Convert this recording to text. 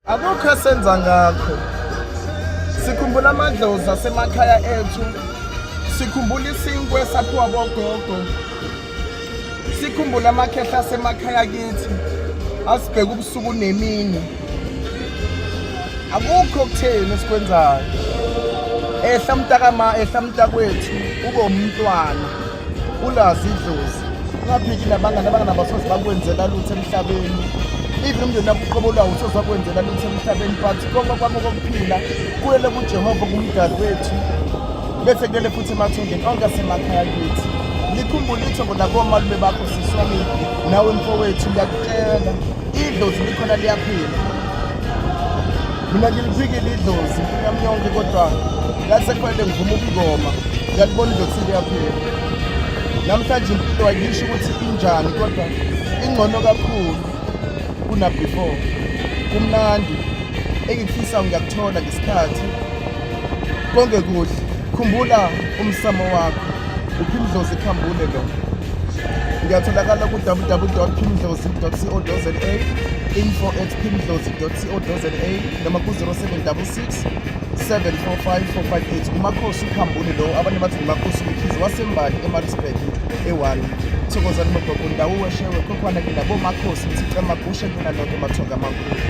Akukho esenza ngakho. Sikhumbula amadlozi asemakhaya ethu. Sikhumbula isinkwa esaphiwa bogogo. Sikhumbula amakhehla asemakhaya kithi. Asibheke ubusuku nemini. Akukho kutheni esikwenzayo. Ehla mntakama, ehla mntakwethu, ube umntwana. Ulazi idlozi. Ungaphiki nabangani, abangani abasoze bakwenzela lutho emhlabeni. Even umndeni wakho uqobo lwawo usoze wakwenzela lutho emhlabeni, but konke kwakho kokuphila kuyele kuJehova kumdali wethu. Bese kulele futhi emathungeni onke asemakhaya kithi. Likhumbule ithongo lakomalume bakho sisi wami nawe mfowethu, ngiyakutshela idlozi likhona liyaphila. Mina ngiliphikile idlozi impilo yami yonke, kodwa ngase kufanele ngivume ubungoma. Ngiyalibona idlozi liyaphila. Namhlanje impilo ayisho ukuthi injani, kodwa ingcono kakhulu kuna before. Kumnandi, engikufisayo ngiyakuthola ngesikhathi. Konke kuhle. Khumbula umsamo wakho. UPhimdlozi Khambule lo. Ngiyatholakala ku-www.phimdlozi.co.za, info@phimdlozi.co.za noma ku-0766 745 458. Umakhosi uKhambule lo, abanye bathi ngumakhosi uMkhize wasembali eMaritzburg e-1. Thokozani magogo, ndawo weshewe khokhwana kina bomakhosi, Thixo amagushe kuna nonke mathonga amakhulu.